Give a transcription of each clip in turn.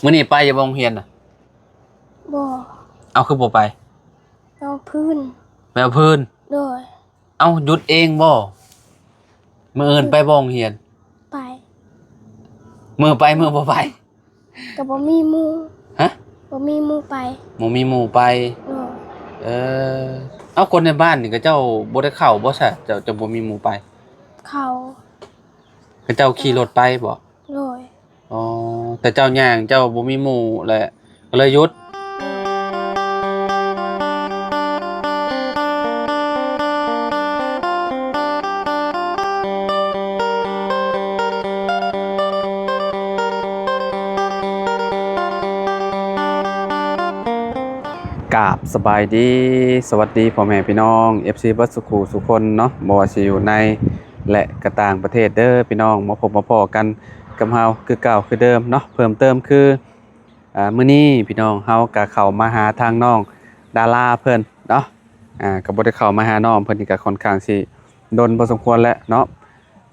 ມື້ນີ້ໄປຢູ່ບໍ່ໂຮງຮຽນນະ? ບໍ່. ເອົ້າ ຄືບໍ່ໄປ? ໄປເອົາພື້ນ. ໄປເອົາພື້ນ? ໂດຍ. ເອົ້າ ຢຸດເອງບໍ່? ມື້ອື່ນໄປບໍ່ໂຮງຮຽນ? ໄປ. ມື້ໄປ ມື້ບໍ່ໄປ? ກໍບໍ່ມີໝູ່. ຮະ? ບໍ່ມີໝູ່ໄປ. ບໍ່ມີໝູ່ໄປ. ໂດຍ. ເອີ ເອົ້າ ຄົນໃນບ້ານນີ້ເຂົາເຈົ້າບໍ່ໄດ້ເຂົ້າບໍ່ຊະ? ເຈົ້າ ເຈົ້າບໍ່ມີໝູ່ໄປ? ເຂົ້າ. ເຂົາເຈົ້າຂີ່ລົດໄປບໍ່? ໂດຍ. ອໍ ແຕ່ເຈົ້າຍ່າງ ເຈົ້າບໍ່ມີໝູ່ແຫຼະ ກໍເລີຍຢຸດ. ກາບສະບາຍດີ ສະຫວັດດີພໍ່ແມ່ພີ່ນ້ອງ ເອັຟຊີ ເບິດສູ່ຄູ່ສູ່ຄົນເນາະ ບໍ່ວ່າຊິຢູ່ໃນ ແລະ ກະຕ່າງປະເທດເດີພີ່ນ້ອງ ມາພົບມາພໍ້ກັນກັບເຮົາຄືເກົ່າຄືເດີມເນາະ. ເພີ່ມເຕີມຄື ອາ ມື້ນີ້ພີ່ນ້ອງ ເຮົາກະເຂົ້າມາຫາທາງນ້ອງດາລາເພິ່ນເນາະ. ອາ ກະບໍ່ໄດ້ເຂົ້າມາຫານ້ອງເພິ່ນນີ້ກະຄ່ອນຂ້າງຊິດົນພໍສົມຄວນແລ້ວເນາະ.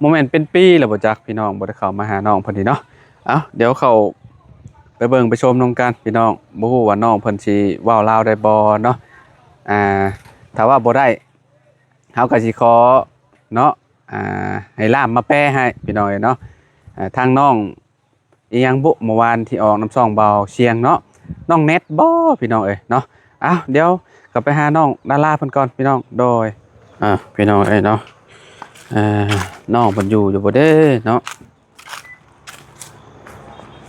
ບໍ່ແມ່ນເປັນປີແລ້ວບໍ່ຈັກພີ່ນ້ອງ ບໍ່ໄດ້ເຂົ້າມາຫານ້ອງເພິ່ນນີ້ເນາະ. ເອົ້າ ດຽວເຂົ້າໄປເບິ່ງໄປຊົມນຳກັນພີ່ນ້ອງ ບໍ່ຮູ້ວ່ານ້ອງເພິ່ນຊິເວົ້າລາວໄດ້ບໍ່ເນາະ. ອາ ຖ້າເວົ້າບໍ່ໄດ້ ເຮົາກໍຊິຂໍເນາະ ອາ ໃຫ້ລ່າມມາແປໃຫ້ພີ່ນ້ອງເອີຍເນາະ. ອາ ທາງນ້ອງອີ່ຫຍັງບຸ ເມື່ອວານທີ່ອອກນຳຊ່ອງເບົາຊຽງເນາະ ນ້ອງແນັດບໍພີ່ນ້ອງເອີຍເນາະ. ເອົ້າ ດຽວເຂົ້າໄປຫານ້ອງດາລາເພິ່ນກ່ອນພີ່ນ້ອງ. ໂດຍ ອາ ພີ່ນ້ອງເອີຍເນາະ ເອີ ນ້ອງເພິ່ນຢູ່ຢູ່ບໍ່ເດ້ເນາະ?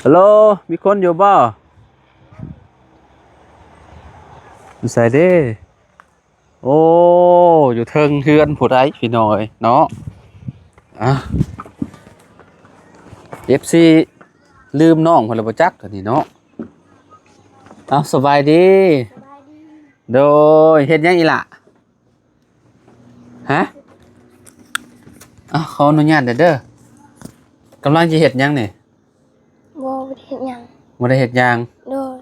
ຮັລໂຫຼ ມີຄົນຢູ່ບໍ່? ຢູ່ໃສເດ້? ໂອ້ ຢູ່ເທິງເຮືອນຜູ້ໃດພີ່ນ້ອງເອີຍເນາະ. ອາ ເອັຟຊີ ລືມນ້ອງເພິ່ນແລ້ວບໍ່ຈັກ ອັນນີ້ເນາະ. ເອົ້າ ສະບາຍດີ. ສະບາຍດີ. ໂດຍ ເຮັດຫຍັງອີ່ຫຼ້າ? ຮະ? ເອົ້າ ຂໍອະນຸຍາດແດ່ເດີ. ກຳລັງຊິເຮັດຫຍັງນີ້? ບໍ່ ບໍ່ໄດ້ເຮັດຫຍັງ. ບໍ່ໄດ້ເຮັດຫຍັງ? ໂດຍ.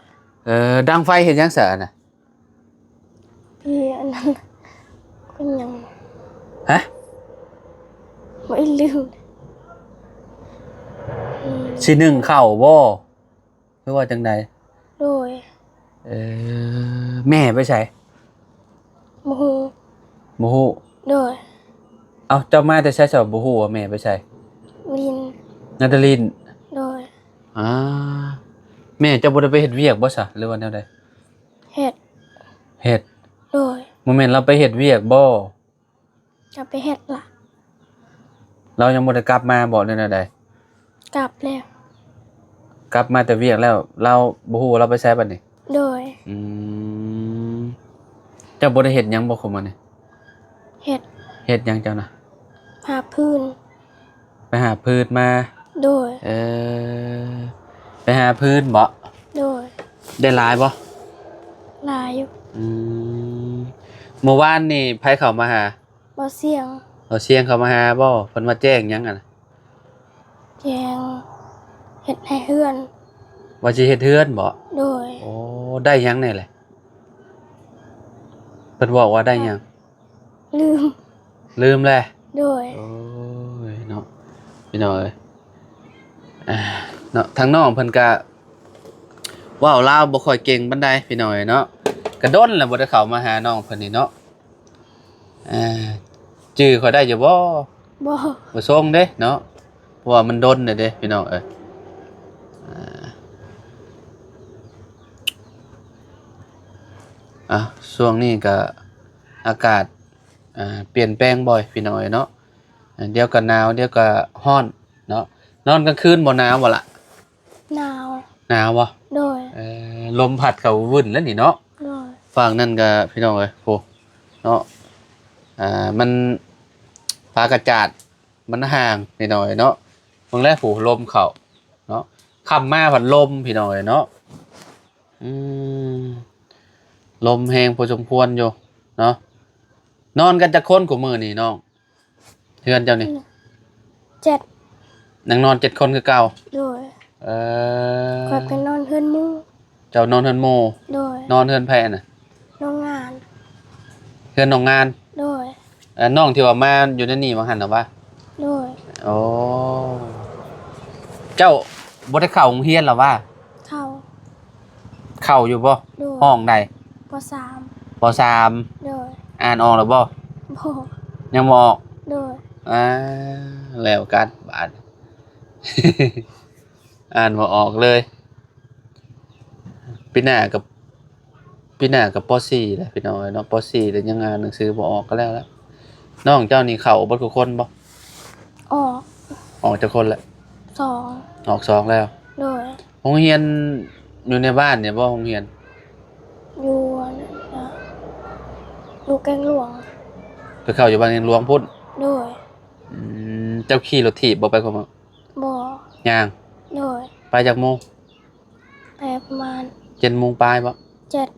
ເອີ ດັງໄຟເຮັດຫຍັງຊະນະ? ເອີ ອັນນັ້ນ ເປັນຫຍັງ? ຮະ? ໂອ້ຍ ລືມ. ຊິໜຶ້ງເຂົ້າບໍ່ ຫຼືວ່າຈັ່ງໃດ? ໂດຍ. ເອີ ແມ່ໄປໃສ? ບໍ່ຮູ້. ບໍ່ຮູ້? ໂດຍ. ເອົ້າ ເຈົ້າມາແຕ່ໃສຊະ ບໍ່ຮູ້ວ່າແມ່ໄປໃສ? ຫຼິ້ນ. ນາແຕ່ຫຼິ້ນ? ໂດຍ. ອາ ແມ່ເຈົ້າບໍ່ໄດ້ໄປເຮັດວຽກບໍ່ຊະ ຫຼືວ່າແນວໃດ? ເຮັດ. ເຮັດ? ໂດຍ. ບໍ່ແມ່ນລາວໄປເຮັດວຽກບໍ່? ກໍໄປເຮັດລະ. ລາວຍັງບໍ່ໄດ້ກັບມາບໍ ຫຼືແນວໃດ? ກັບແລ້ວ. ກັບມາແຕ່ວຽກແລ້ວ ລາວບໍ່ຮູ້ວ່າລາວໄປໃສບັດນີ້? ໂດຍ. ອືມ ເຈົ້າບໍ່ໄດ້ເຮັດຫຍັງບໍ່ ຄຸມື້ນີ້? ເຮັດ. ເຮັດຫຍັງເຈົ້ານະ? ຫາພື້ນ. ໄປຫາພືດມາ. ໂດຍ. ເອີ ໄປຫາພືດບໍ? ໂດຍ. ໄດ້ຫຼາຍບໍ? ຫຼາຍຢູ່. ອືມ ມື້ວານນີ້ໃຜເຂົ້າມາຫາ? ບໍ່ສຽງ. ບໍ່ສຽງເຂົ້າມາຫາບໍ? ເພິ່ນມາແຈ້ງຫຍັງຫັ້ນນະ? ແຈ້ງເຮັດໃຫ້ເຮືອນ. ວ່າຊິເຮັດເຮືອນບໍ? ໂດຍ. ໂອ້ ໄດ້ຫຍັງແດ່ລະ? ເພິ່ນບອກວ່າໄດ້ຫຍັງ? ລືມ. ລືມແລ້ວ? ໂດຍ. ໂອ້ຍເນາະ ພີ່ນ້ອງເອີຍ ອ່າ ເນາະ ທາງນ້ອງເພິ່ນກະເວົ້າລາວບໍ່ຄ່ອຍເກັ່ງປານໃດ ພີ່ນ້ອງເອີຍເນາະ ກະດົນແລ້ວບໍ່ໄດ້ເຂົ້າມາຫານ້ອງເພິ່ນນີ້ເນາະ ອ່າ ຈື່ຂ້ອຍໄດ້ຢູ່ບໍ່? ບໍ່. ບໍ່ຊົງເດ້ເນາະ ເພາະວ່າມັນດົນແລ້ວເດ້ ພີ່ນ້ອງເອີຍ ອ່າ ອ່າ ຊ່ວງນີ້ກະ ອາກາດ ອ່າ ປ່ຽນແປງບ່ອຍ ພີ່ນ້ອງເອີຍເນາະ ດຽວກໍໜາວ ດຽວກໍຮ້ອນເນາະ ນອນກາງຄືນບໍ່ໜາວບໍ່ລະ? ໜາວ. ໜາວບໍ່? ໂດຍ. ເອີ ລົມພັດເຂົ້າວຶ້ນແລ້ວນີ້ເນາະ. ໂດຍ. ຝັ່ງນັ້ນກໍ ພີ່ນ້ອງເອີຍ ໂອ້ ເນາະ ອ່າ ມັນ ຝາກະຈາດ ມັນຫ່າງ ພີ່ນ້ອງເອີຍເນາະ ເບິ່ງແລະ ຜູ້ລົມເຂົ້າເນາະ ຄ່ຳມາພັດລົມ ພີ່ນ້ອງເອີຍເນາະ ອືມ ລົມແຮງພໍສົມຄວນຢູ່ເນາະ ນອນກັນຈັກຄົນຄູ່ມື້ນີ້ນ້ອງ ເຮືອນເຈົ້ານີ້? ເຈັດ. ຍັງນອນເຈັດຄົນຄືເກົ່າ? ໂດຍ. ເອີ ຂ້ອຍໄປນອນເຮືອນໝູ່. ເຈົ້ານອນເຮືອນໝູ່? ໂດຍ. ນອນເຮືອນໃຜຫັ້ນນະ? ນ້ອງງານ. ເຮືອນນ້ອງງານ? ໂດຍ. ເອີ ນ້ອງທີ່ວ່າມາຢູ່ໃນນີ້ວ່າຫັ້ນນະຫວາ? ໂດຍ. ໂອ້ ເຈົ້າບໍ່ໄດ້ເຂົ້າໂຮງຮຽນລະຫວາ? ເຂົ້າ. ເຂົ້າຢູ່ບໍ່? ໂດຍ. ຫ້ອງໃດ? ປໍສາມ. ປໍສາມ. ໂດຍ. ອ່ານອອກແລ້ວບໍ່? ບໍ່. ຍັງບໍ່ອອກ? ໂດຍ. ອ່າ ແລ້ວກັນບາດ ອ່ານບໍ່ອອກເລີຍ. ປີໜ້າກໍ ປີໜ້າກໍ ປໍສີ່ ແລ້ວ ພີ່ນ້ອງເອີຍເນາະ, ປໍສີ່ ແລ້ວຍັງອ່ານໜັງສືບໍ່ອອກກໍແລ້ວລະ. ນ້ອງເຈົ້ານີ້ເຂົ້າເບິດທຸກຄົນບໍ່? ອອກ. ອອກຈັກຄົນລະ? ສອງ. ອອກສອງແລ້ວ. ໂດຍ. ໂຮງຮຽນຢູ່ໃນບ້ານນີ້ບໍ່ ໂຮງຮຽນ? ຢູ່ອັນນັ້ນນະ ຢູ່ແກ້ງຫຼວງ. ໄປເຂົ້າຢູ່ບ້ານແກ້ງຫຼວງພຸ້ນ? ໂດຍ. ອືມ ເຈົ້າຂີ່ລົດຖີບບໍ່ໄປຄົນ? ບໍ່. ຍ່າງ? ໂດຍ. ໄປຈັກໂມງ? ໄປປະມານ ເຈັດໂມງປາຍບໍ່? ເຈັດ.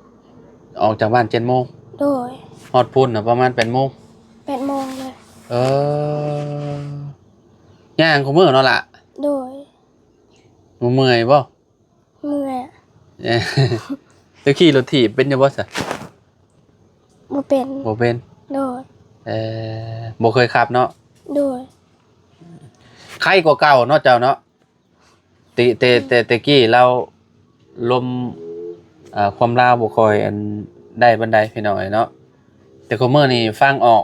ອອກຈາກບ້ານເຈັດໂມງ? ໂດຍ. ຮອດພຸ້ນນະປະມານແປດໂມງ? ແປດໂມງເລີຍ. ເອີ ຍ່າງຄູ່ມື້ເນາະລະ? ໂດຍ. ບໍ່ເມື່ອຍບໍ່? ເມື່ອຍ. ເຈົ້າຂີ່ລົດຖີບເປັນຢູ່ບໍ່ຊະ? ບໍ່ເປັນ. ບໍ່ເປັນ? ໂດຍ. ເອີ ບໍ່ເຄີຍຂັບເນາະ? ໂດຍ. ໄຄກວ່າເກົ່າເນາະເຈົ້າເນາະ? ແຕ່ ແຕ່ ແຕ່ ແຕ່ກີ້ລາວລົມ ເອີ ຄວາມລາວບໍ່ຄ່ອຍອັນ ໄດ້ປານໃດພີ່ນ້ອງເອີຍເນາະ, ແຕ່ຄູ່ມື້ນີ້ຟັງອອກ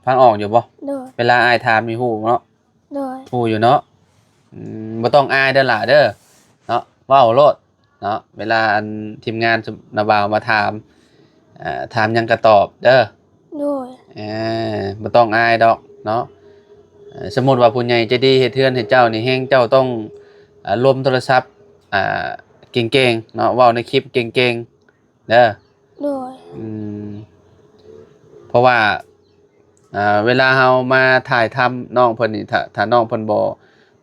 ຟັງອອກຢູ່ບໍ່? ໂດຍ. ເວລາອ້າຍຖາມນີ້ຮູ້ເນາະ? ໂດຍ. ຮູ້ຢູ່ເນາະ. ອືມ ບໍ່ຕ້ອງອາຍເດີຫຼ້າເດີ ເນາະ, ເວົ້າໂລດເນາະ. ເວລາອັນທີມງານນາບ່າວມາຖາມ ເອີ ຖາມຫຍັງກໍຕອບເດີ. ໂດຍ. ເອີ ບໍ່ຕ້ອງອາຍດອກເນາະ. ເອີ ສົມມຸດວ່າຜູ້ໃຫຍ່ໃຈດີເຮັດເຮືອນໃຫ້ເຈົ້ານີ້ແຮງ ເຈົ້າຕ້ອງ ເອີ ລົມໂທລະສັບ ອ່າ ເກັ່ງໆເນາະ, ເວົ້າໃນຄລິບເກັ່ງໆເດີ. ໂດຍ. ອືມ ເພາະວ່າ ອ່າ ເວລາເຮົາມາຖ່າຍທຳນ້ອງເພິ່ນນີ້ ຖ້າ ຖ້ານ້ອງເພິ່ນບໍ່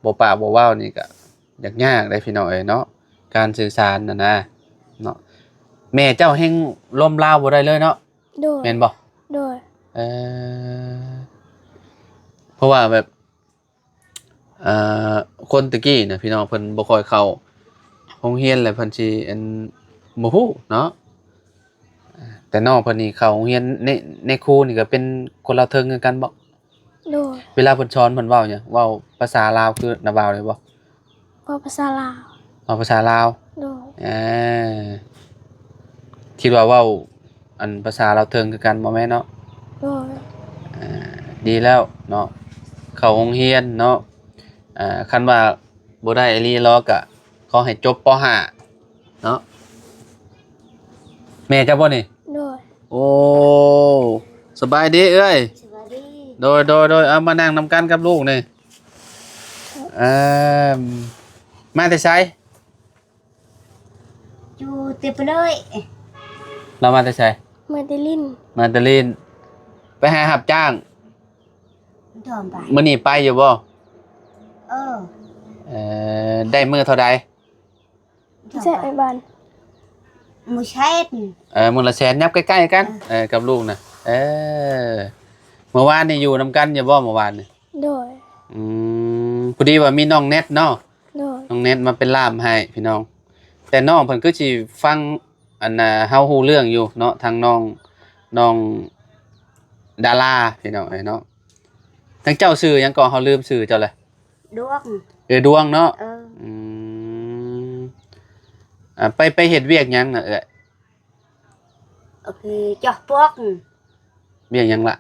ບໍ່ປາກບໍ່ເວົ້ານີ້ກະ ຍາກໆເດ້ພີ່ນ້ອງເອີຍເນາະ ການສື່ສານຫັ້ນນະເນາະ. ແມ່ເຈົ້າແຮ່ງລົມລາວບໍ່ໄດ້ເລີຍເນາະ? ໂດຍ. ແມ່ນບໍ່? ໂດຍ. ເອີ ເພາະວ່າແບບ ເອີ ຄົນແຕ່ກີ້ນະພີ່ນ້ອງ ເພິ່ນບໍ່ຄ່ອຍເຂົ້າໂຮງຮຽນ ແລ້ວເພິ່ນຊິ ອັນ ບໍ່ຮູ້ເນາະ. ແຕ່ນ້ອງເພິ່ນນີ້ເຂົ້າໂຮງຮຽນ ໃນ ໃນຄູນີ້ກໍເປັນຄົນລາວເທິງຄືກັນບໍ່? ໂດຍ. ເວລາເພິ່ນສອນເພິ່ນເວົ້າຫຍັງ? ເວົ້າພາສາລາວຄືນ້າບ່າວເລີຍບໍ່? ເວົ້າພາສາລາວ. ເວົ້າພາສາລາວ? ໂດຍ. ເອີ ຄິດວ່າເວົ້າ ອັນ ພາສາລາວເທິງຄືກັນບໍ່ແມ່ນເນາະ? ໂດຍ. ເອີ ດີແລ້ວເນາະ ເຂົ້າໂຮງຮຽນເນາະ. ເອີ ຄັນວ່າບໍ່ໄດ້ອີ່ຫຼີລະກະຂໍໃຫ້ຈົບ ປໍຫ້າ ເນາະ. ແມ່ເຈົ້າບໍ່ນີ້? ໂດຍ. ໂອ້ ສະບາຍດີເອື້ອຍ. ສະບາຍດີ. ໂດຍ ໂດຍ ໂດຍ. ເອົາ ມານັ່ງນຳກັນກັບລູກນີ້. ເອີ ມາແຕ່ໃສ? ຢູ່ແຕ່ປະເລີຍ. ລາວມາແຕ່ໃສ? ມາແຕ່ຫຼິ້ນ. ມາແຕ່ຫຼິ້ນ. ໄປຫາຮັບຈ້າງ? ດອມໄປ. ມື້ນີ້ໄປຢູ່ບໍ່? ເອີ. ເອີ ໄດ້ມື້ເທົ່າໃດ? ແສນບາດ. ມື້ແສນ. ເອີ ມື້ລະແສນ. ຫຍັບໃກ້ໆກັນ. ເອີ ເອີ ກັບລູກນະ. ເອີ ມື້ວານນີ້ຢູ່ນຳກັນຢູ່ບໍ່ ມື້ວານນີ້? ໂດຍ. ອືມ ພໍດີວ່າມີນ້ອງແນັດເນາະ. ໂດຍ. ນ້ອງແນັດມາເປັນລ່າມໃຫ້ພີ່ນ້ອງ. ແຕ່ນ້ອງເພິ່ນຄືຊິຟັງ ອັນນ່າ ເຮົາຮູ້ເລື່ອງຢູ່ເນາະ ທາງນ້ອງ ນ້ອງດາລາ ພີ່ນ້ອງເອີຍເນາະ. ທາງເຈົ້າຊື່ຫຍັງເກາະ? ເຮົາລືມຊື່ເຈົ້າແລ້ວ. ດວງ. ເອີ ດວງເນາະ. ເອີ. ອືມ ອ່າ ໄປ ໄປເຮັດວຽກຫຍັງນະເອື້ອຍ? ໂອເຄ ເຈາະປວກ. ວຽກຫຍັງລະ?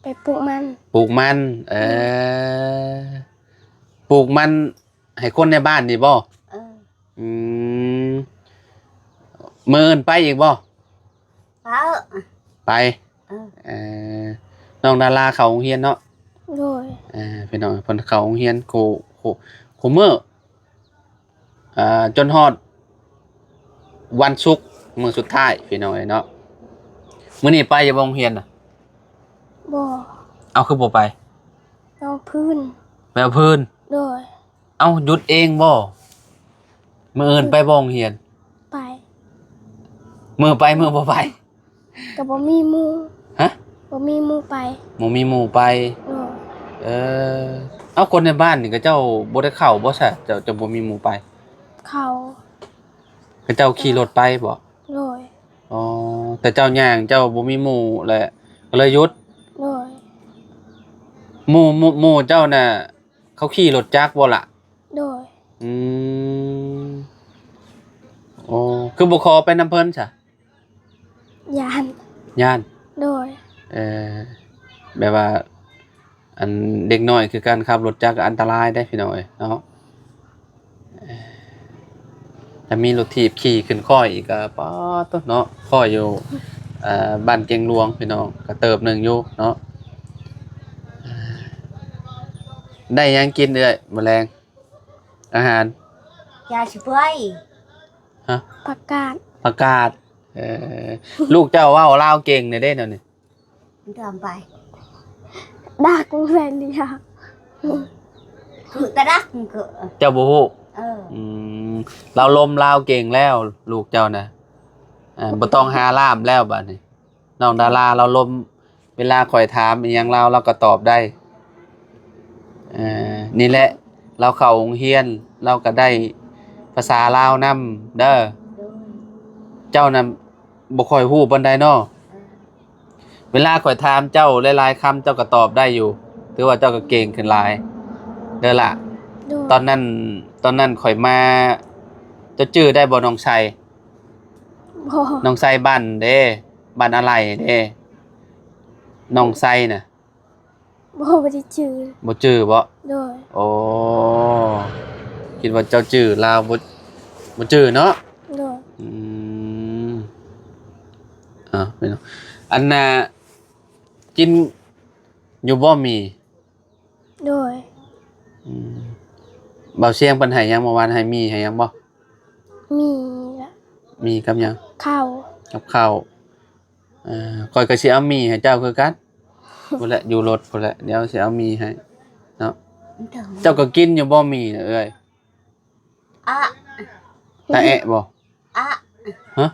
ໄປປູກມັນ. ປູກມັນ. ເອີ ອືມ ປູກມັນໃຫ້ຄົນໃນບ້ານນີ້ບໍ່? ເອີ. ອືມ ມື້ອື່ນໄປອີກບໍ່? ເອີ ໄປ. ເອີ ເອີ ນ້ອງດາລາເຂົ້າໂຮງຮຽນເນາະ. ໂດຍ. ເອີ ພີ່ນ້ອງ ເພິ່ນເຂົ້າໂຮງຮຽນຄູ່ ຄູ່ ຄູ່ມື້ ອ່າ ຈົນຮອດວັນສຸກ ມື້ສຸດທ້າຍ ພີ່ນ້ອງເອີຍເນາະ. ມື້ນີ້ໄປຢູ່ບໍ່ໂຮງຮຽນນະ? ບໍ່. ເອົາ ຄືບໍ່ໄປ? ເອົາພື້ນ. ໄປເອົາພື້ນ? ໂດຍ. ເອົ້າ ຢຸດເອງບໍ່? ມື້ອື່ນໄປບໍ່ໂຮງຮຽນ? ໄປ. ມື້ໄປມື້ບໍ່ໄປ? ກໍບໍ່ມີໝູ່. ຮະ? ບໍ່ມີໝູ່ໄປ. ບໍ່ມີໝູ່ໄປ. ໂດຍ. ເອີ ເອົ້າ ຄົນໃນບ້ານນີ້ເຂົາເຈົ້າບໍ່ໄດ້ເຂົ້າບໍ່ຊະ? ເຈົ້າ ເຈົ້າບໍ່ມີໝູ່ໄປ? ເຂົ້າ. ເຂົາເຈົ້າຂີ່ລົດໄປບໍ່? ໂດຍ. ອໍ ແຕ່ເຈົ້າຍ່າງ ເຈົ້າບໍ່ມີໝູ່ແຫຼະ ກໍເລີຍຢຸດ. ໂດຍ. ໝູ່ ໝູ່ ໝູ່ເຈົ້ານະ ເຂົາຂີ່ລົດຈັກບໍ່ລະ? ໂດຍ. ອືມ ໂອ້ ຄືບໍ່ຂໍໄປນຳເພິ່ນຊະ? ຢ້ານ ຢ້ານ ໂດຍ ເອີ ແບບວ່າ ອັນເດັກນ້ອຍຄືກັນ ຂັບລົດຈັກກໍອັນຕະລາຍເດ້ພີ່ນ້ອງເອີຍເນາະ. ຖ້າມີລົດຖີບຂີ່ຂຶ້ນຄ້ອຍອີກກໍ ປາດໂທ້ເນາະ ຄ້ອຍຢູ່ ເອີ ບ້ານເກັງຫຼວງພີ່ນ້ອງ ກໍເຕີບໜຶ່ງຢູ່ເນາະ. ໄດ້ຫຍັງກິນເອື້ອຍມື້ແລງ ອາຫານ? ຢາຊິເປື່ອຍ ຮະ? ຜັກກາດ ຜັກກາດ. ເອີ ລູກເຈົ້າເວົ້າລາວເກັ່ງແດ່ເດ້ແນວນີ້. ດຳໄປ ດັກແມ່ນເດຍ ຄືກະດັກ ເຈົ້າບໍ່ຮູ້? ເອີ ອືມ ລາວລົມລາວເກັ່ງແລ້ວ ລູກເຈົ້ານະ. ອ່າ ບໍ່ຕ້ອງຫາລ່າມແລ້ວບາດນີ້ ນ້ອງດາລາລາວລົມ ເວລາຂ້ອຍຖາມອີ່ຫຍັງລາວ ລາວກໍຕອບໄດ້. ເອີ ນີ້ແຫຼະ ລາວເຂົ້າໂຮງຮຽນ ລາວກໍໄດ້ພາສາລາວນຳເດີ. ໂດຍ ເຈົ້ານະບໍ່ຄ່ອຍຮູ້ປານໃດເນາະ. ເອີ ເວລາຂ້ອຍຖາມເຈົ້າຫຼາຍໆຄຳ ເຈົ້າກໍຕອບໄດ້ຢູ່ ຖືວ່າເຈົ້າກໍເກັ່ງຂຶ້ນຫຼາຍເດີລະ. ໂດຍ ຕອນນັ້ນ ຕອນນັ້ນຂ້ອຍມາ ເຈົ້າຈື່ໄດ້ບໍ່ ນ້ອງໄຊ? ບໍ່ ນ້ອງໄຊບ້ານເດ້ ບ້ານອາໄຫຼເດ້ ນ້ອງໄຊນະ. ບໍ່ ບໍ່ໄດ້ຈື່ ບໍ່ຈື່ບໍ? ໂດຍ ໂອ້ ຄິດວ່າເຈົ້າຈື່ລາວ ບໍ່ ບໍ່ຈື່ເນາະ. ໂດຍ ອືມ ເອົາ ອັນນ່າ ກິນຢູ່ບໍ່ໝີ່? ໂດຍ ອືມ ບ່າວຊຽງເພິ່ນໃຫ້ຫຍັງ ເມື່ອວານໃຫ້ໝີ່ໃຫ້ຫຍັງບໍ່? ໝີ່ລະ ໝີ່ກັບຫຍັງ? ເຂົ້າ ກັບເຂົ້າ. ເອີ ຂ້ອຍກໍຊິເອົາໝີ່ໃຫ້ເຈົ້າຄືກັນ ພຸ້ນແຫຼະ ຢູ່ລົດພຸ້ນແຫຼະ ດຽວຊິເອົາໝີ່ໃຫ້ເນາະ. ເຈົ້າກໍກິນຢູ່ບໍ່ໝີ່ນະເອື້ອຍ? ອະ ຕາແອະບໍ່? ອະ ຮະ?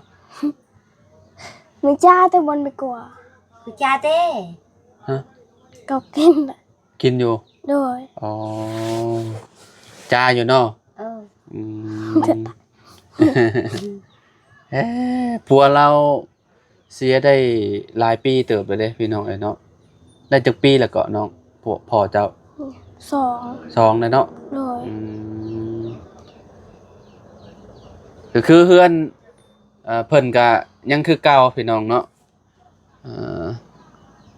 ມື້ຈ້າແຕ່ບໍ່ໄປກົວ ຄືຈ້າແຕ່ ຮະ? ກໍກິນ ກິນຢູ່? ໂດຍ ອໍ ຈ້າຢູ່ເນາະ. ເອີ ອືມ ເອີ ຜົວລາວເສຍໄດ້ຫຼາຍປີເຕີບແລ້ວເດ້ ພີ່ນ້ອງເອີຍເນາະ. ໄດ້ຈັກປີແລ້ວເກາະນ້ອງ ພໍ່ ພໍ່ເຈົ້າ? ສອງ ສອງແລ້ວເນາະ. ໂດຍ ອືມ ກໍຄືເຮືອນ ເອີ ເພິ່ນກະຍັງຄືເກົ່າ ພີ່ນ້ອງເນາະ. ເອີ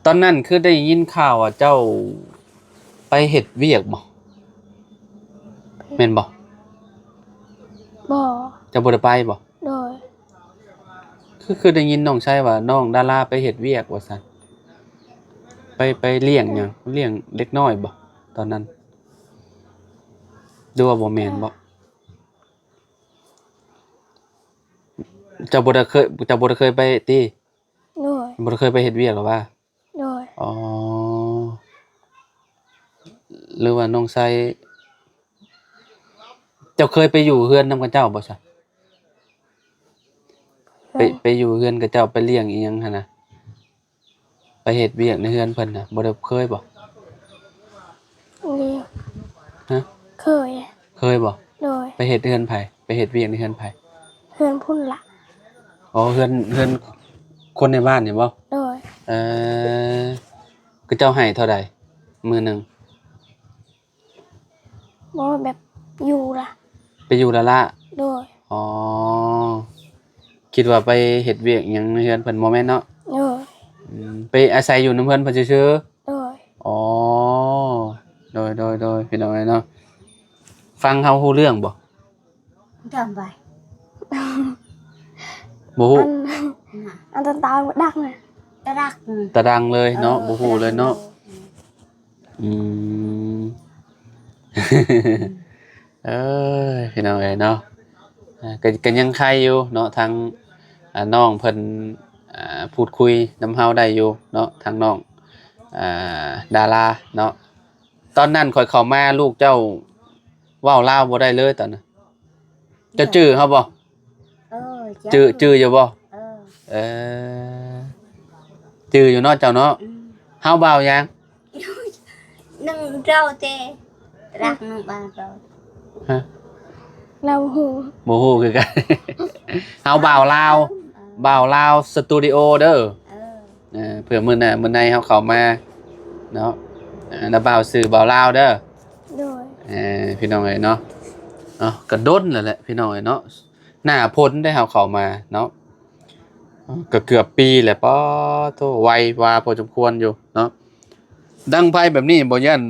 ຕອນນັ້ນຄືໄດ້ຍິນຂ່າວວ່າເຈົ້າໄປເຮັດວຽກບໍ? ແມ່ນບໍ? ບໍ່ ເຈົ້າບໍ່ໄດ້ໄປບໍ? ໂດຍ ຄື ຄືໄດ້ຍິນນ້ອງຊາຍວ່າ ນ້ອງດາລາໄປເຮັດວຽກວ່າຊັ້ນ ໄປ ໄປລ້ຽງຫຍັງ ລ້ຽງເດັກນ້ອຍບໍຕອນນັ້ນ ຫຼືວ່າບໍ່ແມ່ນບໍ? ເຈົ້າບໍ່ໄດ້ເຄີຍ ເຈົ້າບໍ່ໄດ້ເຄີຍໄປຕິ? ໂດຍ ບໍ່ໄດ້ເຄີຍໄປເຮັດວຽກຫຼືວ່າ? ໂດຍ ອໍ ຫຼືວ່ານ້ອງໄຊ ເຈົ້າເຄີຍໄປຢູ່ເຮືອນນຳເຂົາເຈົ້າບໍ່ຊະ? ໄປ ໄປຢູ່ເຮືອນເຂົາເຈົ້າ ໄປລ້ຽງອີ່ຫຍັງຫັ້ນນະ? ໄປເຮັດວຽກໃນເຮືອນເພິ່ນນະ ບໍ່ໄດ້ເຄີຍບໍ? ເລີຍ ຮະ? ເຄີຍ ເຄີຍບໍ? ໂດຍ ໄປເຮັດເຮືອນໃຜ? ໄປເຮັດວຽກໃນເຮືອນໃຜ? ເຮືອນພຸ້ນລະ. ອໍ ເຮືອນ ເຮືອນຄົນໃນບ້ານນີ້ບໍ? ໂດຍ ເອີ ເຂົາເຈົ້າໃຫ້ເທົ່າໃດມື້ໜຶ່ງ? ບໍ່ ແບບຢູ່ລະ ໄປຢູ່ລະລະ. ໂດຍ ອໍ ຄິດວ່າໄປເຮັດວຽກຫຍັງໃນເຮືອນເພິ່ນ ບໍ່ແມ່ນເນາະ? ໂດຍ ອືມ ໄປອາໄສຢູ່ນຳເຮືອນເພິ່ນຊື່ໆ? ໂດຍ ອໍ ໂດຍ ໂດຍ ໂດຍ ພີ່ນ້ອງເອີຍເນາະ. ຟັງເຮົາຮູ້ເລື່ອງບໍ່? ດຳໄປ ບໍ່ຮູ້ ອັນ ອັນຕາຕາດັກນະ ຕາດັກ ຕາດັງເລີຍເນາະ. ເອີ ບໍ່ຮູ້ເລີຍເນາະ ຕາດັງເລີຍ. ອືມ ເອີຍ ພີ່ນ້ອງເອີຍເນາະ ອ່າ ກໍ ກໍຍັງໄຄຢູ່ເນາະ ທາງ ອ່າ ນ້ອງເພິ່ນ ອ່າ ພູດຄຸຍນຳເຮົາໄດ້ຢູ່ເນາະ ທາງນ້ອງ ອ່າ ດາລາເນາະ. ຕອນນັ້ນຂ້ອຍເຂົ້າມາ ລູກເຈົ້າເວົ້າລາວບໍ່ໄດ້ເລີຍຕອນນັ້ນ. ເຈົ້າຈື່ເຮົາບໍ່? ເອີ ຈື່ ຈື່ຢູ່ບໍ່? ເອີ ເອີ ຈື່ຢູ່ເນາະເຈົ້າເນາະ. ອືມ ເຮົາບ່າວຫຍັງ? ໜຶ່ງເຈົ້າເຕ ລັກໜຶ່ງບ້ານເຈົ້າ ຮະ? ລາວຮູ້ ບໍ່ຮູ້ຄືກັນ. ເຮົາບ່າວລາວ ເອີ ບ່າວລາວສະຕູດິໂອເດີ. ເອີ ເອີ ເພື່ອມື້ໜ້າມື້ໃນເຮົາເຂົ້າມາເນາະ. ເອີ ນະບ່າວຊື່ບ່າວລາວເດີ. ໂດຍ ເອີ ພີ່ນ້ອງເອີຍເນາະ ເນາະ ກໍດົນແລ້ວແຫຼະ ພີ່ນ້ອງເອີຍເນາະ. ໜ້າຝົນໄດ໋ເຮົາເຂົ້າມາເນາະ ກໍເກືອບປີແລ້ວ. ປາໂທ້ ໄວວາພໍສົມຄວນຢູ່ເນາະ. ດັງໄຟແບບນີ້ບໍ່ຢ້ານ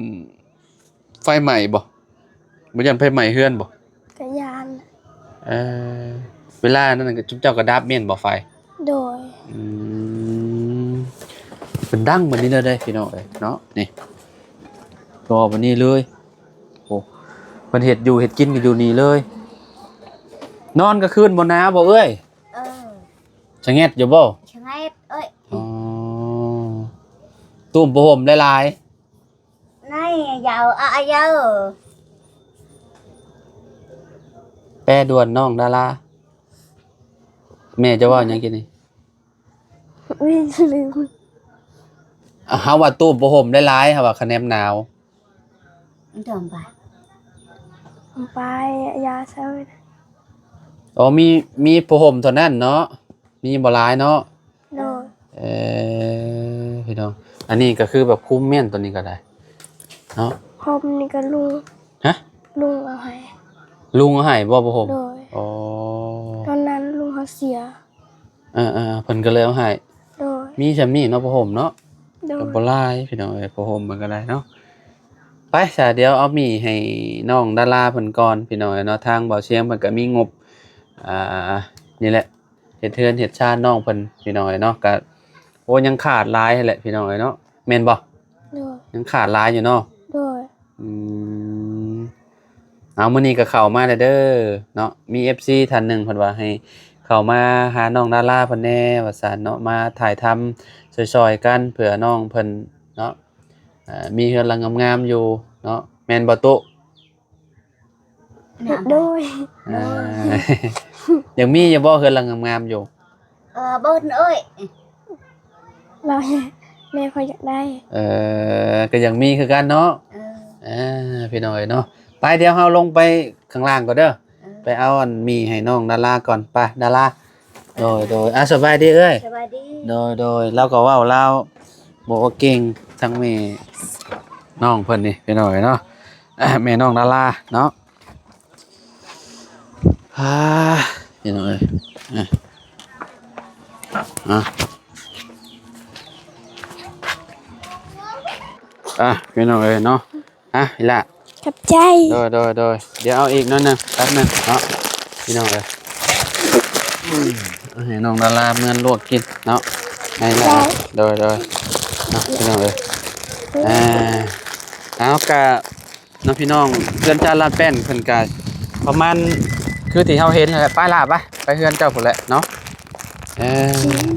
ໄຟໄໝ້ບໍ່? ບໍ່ຢ້ານໄຟໄໝ້ເຮືອນບໍ່? ກໍຢ້ານ. ເອີ ເວລານັ້ນເຈົ້າກໍດັບແມ່ນບໍ່ໄຟ? ໂດຍ. ອືມ ເພິ່ນດັງບັດນີ້ເລີຍເດ້ພີ່ນ້ອງເອີຍເນາະ. ນີ້ ກໍບັດນີ້ເລີຍ. ໂອ້ ເພິ່ນເຮັດຢູ່ເຮັດກິນກໍຢູ່ນີ້ເລີຍ. ນອນກາງຄືນບໍ່ໜາວບໍ່ເອື້ອຍ? ເອີ ສະແງດຢູ່ບໍ່? ສະແງດເອີຍ. ອໍ ຕຸ້ມຜ້າຫົ່ມຫຼາຍໆ. ໃນເຍົາອາເຍົາ ແປດ່ວນນ້ອງດາລາ ແມ່ຈະເວົ້າຫຍັງກີ້ນີ້? ລືມ. ເຮົາວ່າຕຸ້ມຜ້າຫົ່ມຫຼາຍໆ ເຮົາວ່າຂະແໜມໜາວ. ດອມໄປ ໄປຢາເຊົາ. ອໍ ມີ ມີຜ້າຫົ່ມເທົ່ານັ້ນເນາະ ມີບໍ່ຫຼາຍເນາະ. ໂດຍ. ເອີ ພີ່ນ້ອງ ອັນນີ້ກໍຄືແບບຄຸມແມ່ນ ຕົວນີ້ກໍໄດ້ເນາະ. ຜົມນີ້ກໍລຸງ ຮະ? ລຸງເອົາໃຫ້. ລຸງເອົາໃຫ້ບໍ່ຜ້າຫົ່ມ? ໂດຍ. ອໍ ຕອນນັ້ນລຸງເຮົາເສຍ. ເອີໆ ເພິ່ນກໍເລີຍເອົາໃຫ້. ໂດຍ. ມີຊ່ຳນີ້ເນາະ ຜ້າຫົ່ມເນາະ. ໂດຍ. ກໍບໍ່ຫຼາຍພີ່ນ້ອງເອີຍ ຜ້າຫົ່ມເພິ່ນກໍໄດ້ເນາະ. ໄປຊະ ດຽວເອົາໝີ່ໃຫ້ນ້ອງດາລາເພິ່ນກ່ອນພີ່ນ້ອງເອີຍເນາະ. ທາງບ່າວຊຽງເພິ່ນກໍມີງົບ ອ່າ ນີ້ແຫຼະ ເຮັດເຮືອນເຮັດຊານນ້ອງເພິ່ນພີ່ນ້ອງເອີຍເນາະ. ກະ ໂອ້ ຍັງຂາດຫຼາຍຫັ້ນແຫຼະພີ່ນ້ອງເອີຍເນາະ ແມ່ນບໍ່? ໂດຍ. ຍັງຂາດຫຼາຍຢູ່ເນາະ. ໂດຍ. ອືມ ເອົາ ມື້ນີ້ກໍເຂົ້າມາແລ້ວເດີເນາະ. ມີເອັຟຊີທ່ານໜຶ່ງເພິ່ນວ່າໃຫ້ເຂົ້າມາຫານ້ອງດາລາເພິ່ນແດ່ວ່າຊັ້ນເນາະ ມາຖ່າຍທຳຊ່ອຍໆກັນ ເພື່ອນ້ອງເພິ່ນເນາະ ເອີ ມີເຮືອນຫຼັງງາມໆຢູ່ເນາະ ແມ່ນບໍ່ຕຸ? ໂດຍ. ອ່າ ຍັງມີຢູ່ບໍ່ເຮືອນຫຼັງງາມໆຢູ່? ເອີ ບໍ່ເອີຍ ລາວ ແມ່ຂ້ອຍຢາກໄດ້. ເອີ ກໍຢາກມີຄືກັນເນາະ. ເອີ ອ່າ ພີ່ນ້ອງເອີຍເນາະ ໄປ ດຽວເຮົາລົງໄປຂ້າງລ່າງກ່ອນເດີ. ເອີ ໄປເອົາອັນໝີ່ໃຫ້ນ້ອງດາລາກ່ອນ ໄປ ດາລາ. ໂດຍ ໂດຍ. ອ່າ ສະບາຍດີເອີຍ. ສະບາຍດີ. ໂດຍ ໂດຍ. ລາວກໍເວົ້າລາວບໍ່ເກັ່ງ ທັງແມ່ນ້ອງເພິ່ນນີ້ ພີ່ນ້ອງເອີຍເນາະ ແມ່ນ້ອງດາລາເນາະ. ອ່າ ພີ່ນ້ອງເອີຍ ອ່າ ອ່າ ພີ່ນ້ອງເອີຍເນາະ. ອ່ະ ອີ່ຫຼ້າ ຂອບໃຈ. ໂດຍ ໂດຍ ໂດຍ. ດຽວເອົາອີກໜ້ອຍໜຶ່ງ ແປັບໜຶ່ງເນາະ ພີ່ນ້ອງເອີຍ. ອືມ ໃຫ້ນ້ອງດາລາເມືອລວກກິນເນາະ ໃຫ້ລາ. ໂດຍ ໂດຍ ເນາະ ພີ່ນ້ອງເອີຍ. ອ່າ ເອົາ ກະ ເນາະ ພີ່ນ້ອງ ເຮືອນຈານລາດແປ້ນເພິ່ນກະປະມານຄືທີ່ເຮົາເຫັນຫັ້ນແຫຼະ. ໄປຫຼ້າ ໄປ ໄປເຮືອນເຈົ້າພຸ້ນແຫຼະເນາະ. ເອີ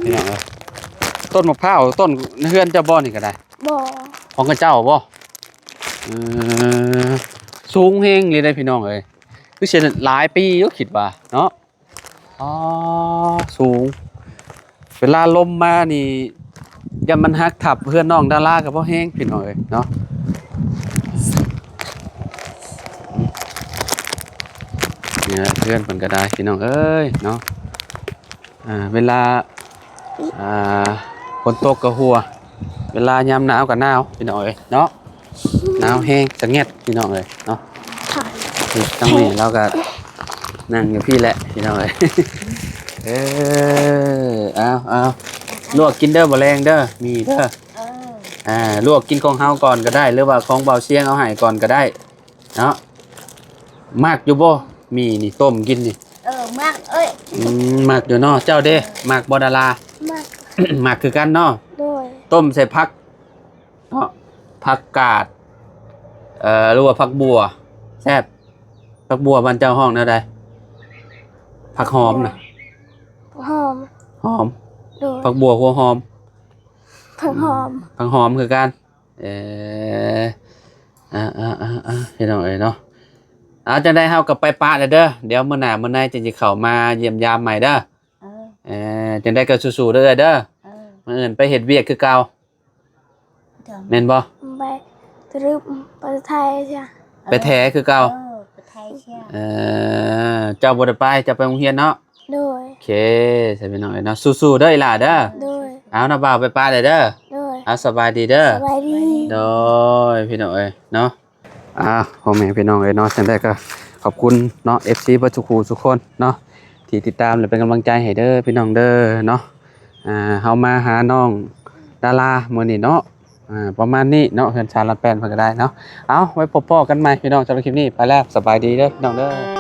ພີ່ນ້ອງເອີຍ ຕົ້ນໝາກພ້າວ ຕົ້ນເຮືອນເຈົ້າບໍ່ນີ້ກໍໄດ້? ບໍ່. ຂອງເຂົາເຈົ້າບໍ່? ເອີ ສູງແຮງເລີຍເດ້ ພີ່ນ້ອງເອີຍ ຄືຊິຫຼາຍປີຢູ່ ຄິດວ່າເນາະ. ອໍ ສູງ ເວລາລົມມານີ້ ຢ້ານມັນຫັກທັບເຮືອນນ້ອງດາລາກໍບໍ່ແຮງ ພີ່ນ້ອງເອີຍເນາະ. ນີ້ແຫຼະ ເຮືອນເພິ່ນກໍໄດ້ ພີ່ນ້ອງເອີຍເນາະ. ອ່າ ເວລາ ອ່າ ຝົນຕົກກໍຮົ່ວ ເວລາຍາມໜາວກໍໜາວ ພີ່ນ້ອງເອີຍເນາະ. ໜາວແຮງສະແງດ ພີ່ນ້ອງເອີຍເນາະ. ນີ້ ທາງນີ້ລາວກໍນັ່ງຢູ່ພີ້ແຫຼະ ພີ່ນ້ອງເອີຍ. ເອີ ເອົາ ເອົາ ລວກກິນເດີ ມື້ແລງເດີ ໝີ່ເດີ. ເອີ ອ່າ ລວກກິນຂອງເຮົາກ່ອນກໍໄດ້ ຫຼືວ່າຂອງບ່າວຊຽງເອົາໃຫ້ກ່ອນກໍໄດ້ເນາະ. ມັກຢູ່ບໍ່ ໝີ່ນີ້ ຕົ້ມກິນນີ້? ເອີ ມັກເອີຍ. ອືມ ມັກຢູ່ເນາະ. ເຈົ້າເດ ເອີ ມັກບໍ່ດາລາ? ມັກ ມັກຄືກັນເນາະ. ໂດຍ. ຕົ້ມໃສ່ຜັກ ເນາະ ຜັກກາດ ເອີ ຫຼືວ່າຜັກບົ່ວ ແຊບ. ຜັກບົ່ວບ້ານເຈົ້າຮ້ອງແນວໃດ? ຜັກຫອມນະ? ຫອມ ຫອມ. ໂດຍ. ຜັກບົ່ວຫົວຫອມ ຜັກຫອມ ຜັກຫອມຄືກັນ. ເອີ ອ່າໆໆໆ ພີ່ນ້ອງເອີຍເນາະ. ເອົາ ຈັ່ງໃດເຮົາກໍໄປປະແລ້ວເດີ ດຽວມື້ໜ້າມື້ໃນຈຶ່ງຊິເຂົ້າມາຢ້ຽມຢາມໃໝ່ເດີ. ເອີ ຈັ່ງໃດກໍສູ້ໆເດີເອື້ອຍເດີ. ເອີ ມື້ອື່ນໄປເຮັດວຽກຄືເກົ່າ. ແມ່ນບໍ່? ໄປຕະລຶບ ໄປໄຖຊະ ໄປແຖຄືເກົ່າ. ເອີ ໄປໄຖຊະ. ເອີ ເຈົ້າບໍ່ໄດ້ໄປ ເຈົ້າໄປໂຮງຮຽນເນາະ. ໂດຍ. ໂອເຄ ຊະພີ່ນ້ອງເອີຍເນາະ ສູ້ໆເດີອີ່ຫຼ້າເດີ. ໂດຍ. ເອົາ ນ້າບ່າວໄປປະແລ້ວເດີ. ໂດຍ. ເອົາ ສະບາຍດີເດີ. ສະບາຍດີ. ໂດຍ ພີ່ນ້ອງເອີຍເນາະ. ອ່າ ພໍ່ແມ່ພີ່ນ້ອງເອີຍເນາະ ຈັ່ງໃດກໍຂອບຄຸນເນາະ ເອັຟຊີ ເບິດທຸກຜູ້ທຸກຄົນເນາະ ທີ່ຕິດຕາມ ແລະ ເປັນກຳລັງໃຈໃຫ້ເດີພີ່ນ້ອງເດີເນາະ. ອ່າ ເຮົາມາຫານ້ອງດາລາມື້ນີ້ເນາະ. ອ່າ ປະມານນີ້ເນາະ ເຮືອນຊານລາວແປນເພິ່ນກໍໄດ້ເນາະ. ເອົາ ໄວ້ພົບພໍ້ກັນໃໝ່ພີ່ນ້ອງ ສຳລັບຄລິບນີ້ໄປແລ້ວ ສະບາຍດີເດີພີ່ນ້ອງເດີ.